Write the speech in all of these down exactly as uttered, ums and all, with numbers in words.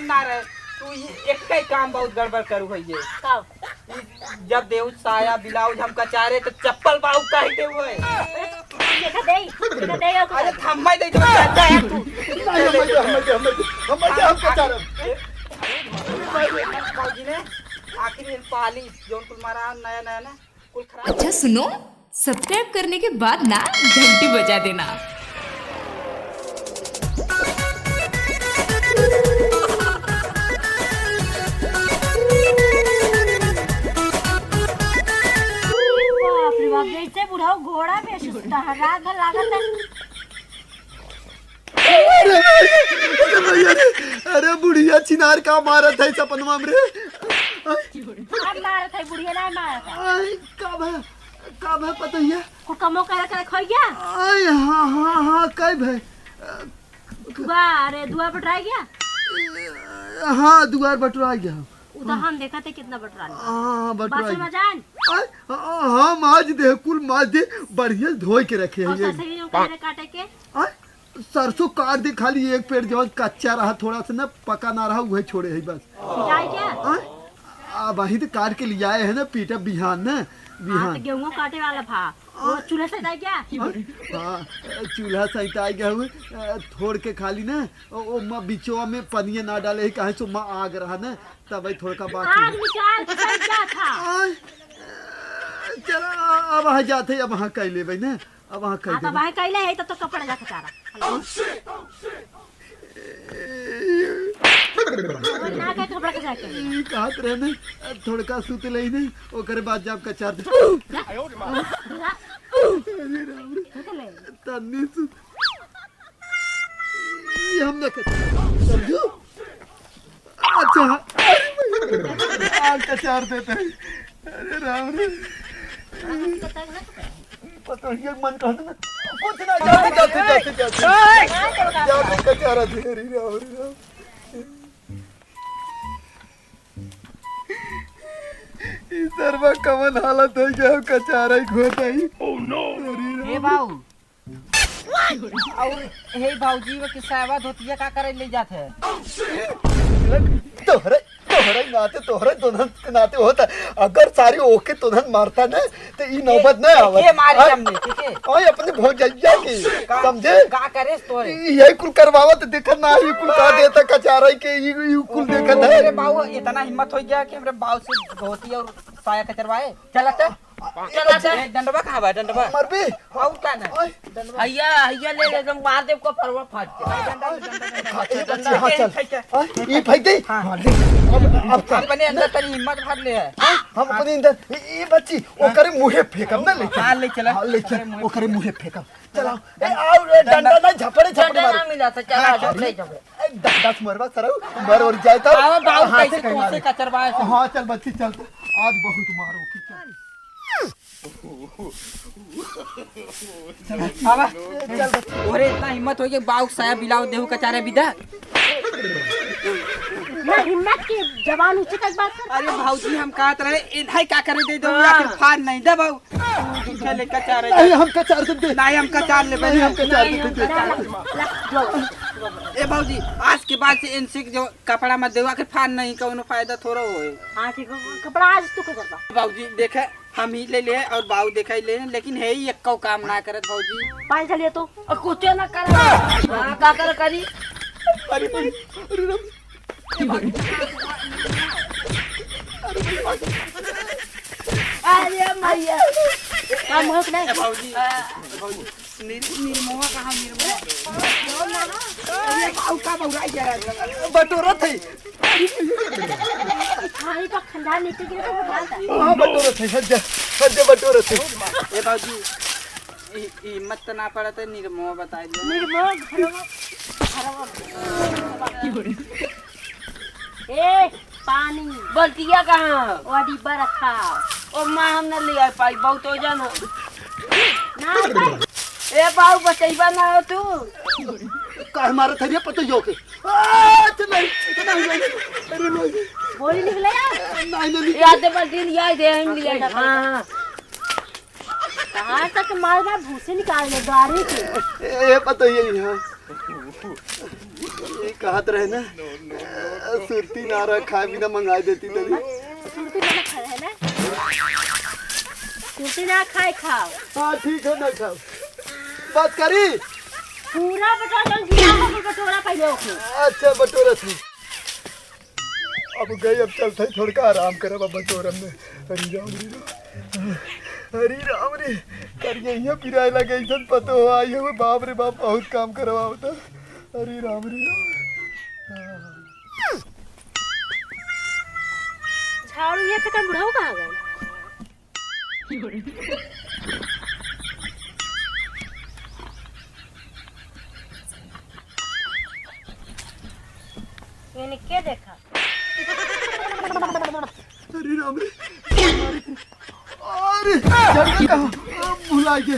ना रहे, तू ये एक ही काम बहुत गड़बड़ करू है ये। का? ई जब देऊ साया ब्लाउज हम कचारे तो चप्पल बाहु काहे देऊ है? देखा दे, देखा दे, अरे थम्मा दे दो, जा, जा तू। नहीं, हम दे, हम दे, हम दे, हम दे, हम कचारब। ए, भौजी ने आखिरी पाली जौन कुल मारा नया नया ना कुल खराब। अच्छा सुनो, सब्सक्राइब करने के बाद ना घंटी बजा देना। बाप रे बाप, जैसे बुढ़ऊ घोड़ा बेचता है, रात भर लागत है। अरे, अरे, अरे, अरे, बुढ़िया छिनार का मारत है सपनवा में रे? अब मारत है बुढ़िया, ना मारत है। आय, का भा, का भा पतोहिया? कुल कमो करे करे खोई गया। आय, हाँ, हाँ, हाँ, कई भा? दुआ, अरे, दुआ बटराई गया। हाँ, दुआर बटराई गया। उ तो हम देखा थे कितना बटरान। हाँ, बटराई। बासन मजान। आय, हाँ, हाँ, माज दे, कुल माज दे, बढ़िया से धोई के रखे और हैं ये। ससुरी जो करे काटे के। आय, सरसों काट दे, खाली एक पेड़ जवन कच्चा रहा, थोड़ा सा ना पका ना रहा, उहे छोड़े है बस। पिटाई क्या? आय, अब अही तो काट के लियाए है ना, पीटा बिहान ना, हाँ, बिहान। तो गेहूं काटे वाला भा। वो आय। चूल्हा सैताई क्या? हाँ, हाँ, चूल्हा सैताई गया हुए, अ, थोड़ के खाली ना, ओ, ओ, म-, बिचवा में पनिया ना डाले है, काहे सो म-, आग रहा ना, तब भाई थोड़का बाकी आग है। निकाल के सैता था। आय, चला, अब वहाँ जाते, अब वहाँ कह लेबै ना, अब वहाँ कह हाँ, तो देबै। वहाँ कैले है, तो, तो कपड़ा जाके चारा। ना कहे तो कपड़ा के जाके। ई कहत रहे ने, थोड़का सुत लेई ने, ओकरे बाद जाब कचार दे। जा। अरे राम रे। सुत ले। तन्नी सुत। ई हम ना कर, समझू? अच्छा, हाँ। आग कचार देते हैं। अरे राम रे। पतोहिया के मन कहत ना, कुछ ना, जाते, जाते, जाते, जाते। जाते कचारा दे, अरे राम रे राम। ई सरवा कवन हालत है, क्या कचारा ही खोता ही। अरे राम। ए बाऊ, और हे भौजी, वो किसावा धोतिया का करे ले जात है? तोहरे, तोहरे नाते, तोहरे दोनों के नाते होता। अगर सारी ओके तोहन मारता ना, तो ई नौबत ना आवत। के मारी हमने, ठीक है? ओए, अपने भौजैया की, का, समझे? का करे तोरे? ई, यही कुल करवावत, देखत ना, ई कुल का देता कचारा के, ई, ई कुल देखत है। अरे बाऊ, इतना हिम्मत हो गया कि हमरे बाऊ से धोती और साया कचरवाए? चला तो। चला तो। ए, डंडवा कहाँ बा, डंडवा? मरबे। और का ना? ओए। हैया, हैया ले ले, एकदम मार देब, कपड़वा फाट के। ए, बच्ची, हाँ, चल। आ, ई फेंक दे। हाँ। हाँ, ले। अब, अब चल। अपने अंदर तनी हिम्मत भर ले है। हाँ, हम अपने अंदर, ई, ई बच्ची, ओकरे मुँहे फेंकब ना, ले चल। हाँ, ले चला। हाँ, ले चल, ओकरे मुँहे फेंकब। चलाओ। ए, आओ, ए, डंडा ना, झपड़े, झपड़े डंडा मारो। ना मिला था, चला, हाँ, झपड़े, चल। झपड़े। ए, डंडा से मरबा, सरऊ, मर और जाए तो। आओ, बाबू, हाथ से कैसे कहीं तोसे मारो। कचरवा है? हाँ, चल बच्ची, चल। आज बहुत मारो की, चल। आवा। चल बच्ची। ओरे, इतना हिम्मत हो गया, बाऊ साया बिलाओ देहू कचारे बिदा। ना हिम्मत की जबान ऊंची तक बात कर। अरे भौजी, हम कहत रहे, इन्हें का करे दे दो, हाँ। आखिर फाड़ नहीं दे बाऊ। तू झूठे ले कचारे नहीं, हम कचार देब दे। नहीं, हम कचार लेबे। नहीं, हम कचार देब दे। ए भौजी, आज के बाद से इनसे जो कपड़ा मत देवा के फाड़ नहीं, कौनो फायदा थोड़ा होए। हाँ, ठीक है, कपड़ा आज तू कचार बा। भौजी, देखे, हम ही ले ले और बाऊ देखाई ले, लेकिन है ही एक्को काम ना करत भौजी। पानी चलिए तो। और कुछ ना कर। हाँ, का कर करी? अरे भाई, अरे राम। अरे भैया। काम हो कि नहीं? ए, भौजी, भौजी, निर-, निरमोआ कहाँ, निरमोआ? अरे, बाऊ का बौराई जा रहा है? बटोरत है। खाई पर खंडा नीचे गिरे तो उठा था। हाँ, बटोरत है, हट जा, हट जा, बटोरत है। ए, भौजी, हि-, हिम्मत तो ना पड़त है, निरमोआ बताई दे। निरमोआ, घरवा, घरवा। ए, पानी। बल्टिया कहाँ? वो डिब्बा रखा। ओ माँ, हम न ले आ पाई, बहुत हो जाना। ना, ना। ए बाऊ, बचैबा ना हो तू? काहे मारत है रे पतोहियो के? आ, चल, नहीं, नहीं, नहीं, अरे नहीं। गोली निकले यार। नहीं, नहीं, नहीं। याद दे, बल्टी लिया दे, हम लिया दे। हाँ, हाँ। कहाँ तक मारबा, भूसे निकाल ले, गाड़ी के। ए, ए, पतोहिया, हाँ। ये कहत रहे ना, सुरती ना रहा, खाए बिना मंगाए देती तनी। सुरती ना खाए है ना? सुरती ना खाए, खाओ। हाँ, ठीक है, ना खाओ। बात करी? पूरा बटोरा, जौन गिरा हो, बटोरा पहिले ओके। अच्छा, बटोरा थी। अब गई, अब चलत है, थोड़का आराम करब अब बटोरम में। हरी राम, हरी राम। हरी राम रे, करिया यहाँ पिराए लगे, ऐसन पतो हो आई हो, बाप रे बाप, बहुत काम करवावता। हरी राम, हरी राम। झाड़ू ये फेंका, बुढ़ऊ कहाँ गए? इनके देखा। अरे राम रे। अरे, झाड़ू कहाँ? भुला गया।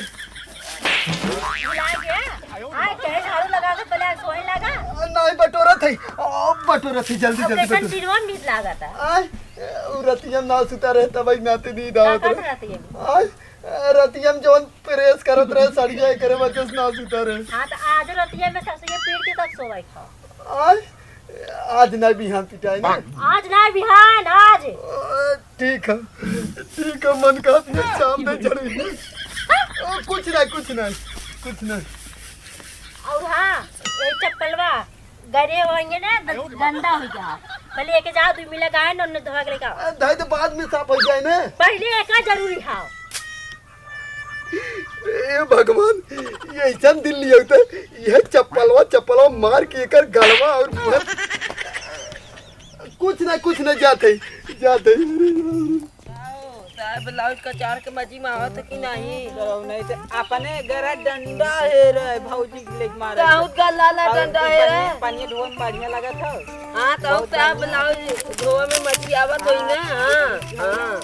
भुला गया? आए, कहे झाड़ू लगा के पहले आज सोए लगा। नहीं, बटोरा थी। आ, बटोरा थी, जल्दी, अब जल्दी देखन बटोरा। दिनवा मीत लागता। आए, उ रतिया ना सुता रहे, तब ही नाते नींद का आवत कहत रहे। रहती है? आए, रतिया में जौन प्रेस करत रहे, सड़िया करे वजह से ना सुता रहे। हाँ, तो आज रतिया में ससुरे पीट के तब सोए खाओ। आज, आज ना बिहान पिटाई ना। आज ना बिहान, आज। आ, ठीक है, ठीक है, मन का अपने शाम में जरूरी। आ, कुछ ना, कुछ ना, कुछ ना। और हाँ, ये चप्पलवा गरे होंगे ना, द-, गंदा हो गया। पहले एक जाओ, दो मिला गाय न, उन्हें धोआ के लेके आओ। आ, धोए तो बाद में साफ हो जाए ना। पहले एक जरूरी है। ए भगवान, ये ऐसन दिन लिया होता, यह चप्पलवा, चप्पलवा मार के एकर गलवा और मुंह। कुछ ना, कुछ ना, जाते, जाते। साहब, ब्लाउज कचार के मजी में आवत है कि नहीं? करौ नहीं तो अपने गरा डंडा है रे, भौजी के लेके मारे। बहुत गला ला और डंडा है रे। पानी, पानी ढोए में बढ़िया लगत है। हाँ, तो बहुत साहब, बढ़िया। ब्लाउज धोए में मजी आवत होई ना। हाँ, हाँ।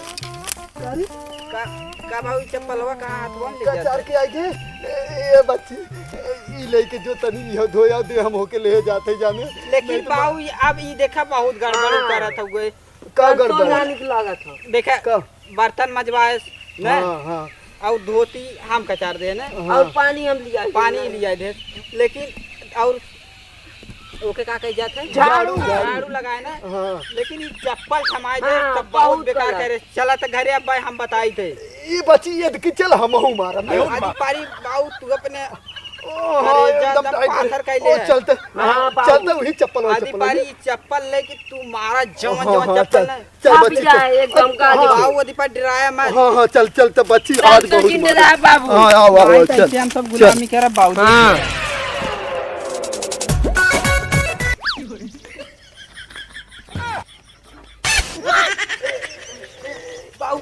अरे, का, का बाबू, ई चप्पलवा कहाँ हाथवा में ले जात कचार है? के आइगे, ए, ए, बच्ची, ए, ई लेके जो तनी इहो धोया दे, हम होके ले जाते जाने। लेकिन नहीं तो बाबू, ई, अब ई देखा, बहुत गड़बड़ हाँ। करत हउए। का और गड़बड़? कौन ना निक लागत हो? देखा, का? बर्तन मजवाए, ने? हाँ, हाँ। और धोती हम कचार दे, ने? हाँ। और पानी हम लिया दे, पानी ने? लिया दे। लेकिन और ओके का कही जात है? झाड़ू। झाड़ू लगाए ना। हाँ। लेकिन ई चप्पल थमाए दे, हाँ, तब बहुत बहुत बेकार गलत। करे। चला त घरे अब भाई हम बताई थे। ई बची ये देखी चल हमहू मारब। आदि पारी बाऊ तू अपने ओ, हाँ, अरे जा एकदम एकदम टाइट। पाथर कइले ओ, है। चलते, हाँ, बाऊ। चलते वही चप्पल, वही आदि चप्पल, पारी वही। चप्पल लेके तू मारा जवन हाँ, जवन हाँ, चप्पल चल, ना। चल आप बच्ची, जा, चल। एकदम का हाँ। बाऊ आदि पारी डराया मत। हाँ, हाँ, चल, चल, तो बच्ची आज संतोष बहुत जी मारा। डराया बाबू। हाँ, आओ, आओ, आओ, चल, चल। हम सब गुलामी चल। करा बाऊ। हाँ। बाऊ,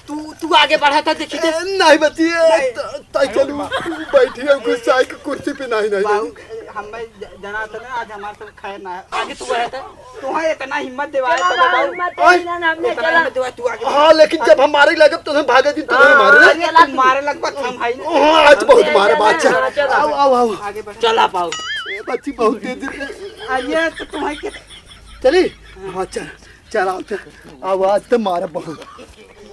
तू, तू आगे बढ़ा था, देखी थे। ए, नहीं बची, ए, नहीं। त-, तय चलू, बैठी है, कुछ चाय के कुर्सी पे नहीं, नहीं, बाऊ, नहीं। हम मैं ज-, जना था ना, आज हमारे सब खैर ना है। आगे तू है तो, तुम्हें इतना हिम्मत देवाए चला तो बाऊ, बाऊ। हिम्मत ओए। देना ना हमने, इतना चला। हिम्मत देवाए, तू आगे बढ़। हाँ, लेकिन जब हम मारे लगे तो हम भागे दिन तुम्हें हाँ, मारे। अरे, चला, तू मारे लग बस हम भाई ना। हाँ, आज बहुत मारे बात, चला, चल। चला, चला। आओ, आओ, आओ। आगे बढ़। चला बाऊ। ए, बच्ची बहुत तेज है। अरे, तो तुम्हें के चली? हाँ, चल, चल, आओ, चल। आवाज तो मारा बहुत।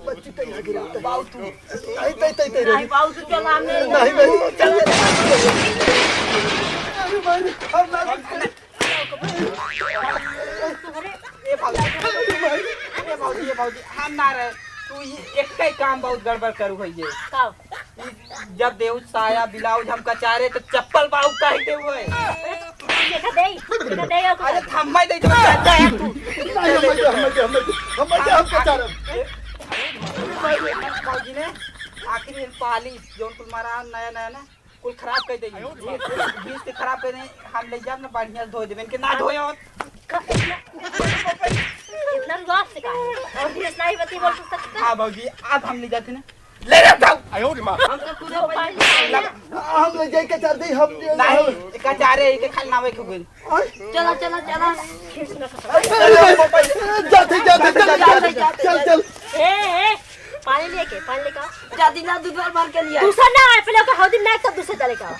बच्ची तो यहाँ गिरा था। बाऊ तू। तई, तई, तई, तई, आई बाऊ तू चल, हमने नहीं, नहीं, चल। अरे भाई, हम ना ए भौजी, ए भौजी, ए भौजी, हम ना रहे। तू ये एक ही काम बहुत गड़बड़ करू है ये। का? जब देहु साया ब्लाउज हम कचारे तो चप्पल बाऊ काहे के हुए? देखा दे, देखा दे, ओके। अरे थम्मा दे, जब कहता है तू। नहीं, हम दे, हम दे, हम दे, हम दे, हम कचारब। ए, अरे भौजी ने आखिरी पाली जौन कुल मारा नया नया ना कुल खराब कर देगी। घीस के खराब कर देगी। हम ले जाब ना बढ़िया से धो देबे। इनके ना धोए और इतना रुआब से काहे? और भी इतना ही बती बोल सकता। हाँ भौजी, आज हम ले जाते ना। ले रे जाओ। आयो रे माँ। हम तो पूरा भाई लग- हम ले जाए कचार दे, हम ले- नहीं, कचारे के खाली नावे के गुल। चला, चला, चला। जाते, जाते, चल, चल, चल, चल। ए, ए, पानी लेके, पानी लेके आओ। जाती ना, दूध भर भर के लिया। दूसरा ना आए, पहले ओके हौदी ना, तब दूसरा चले के आओ।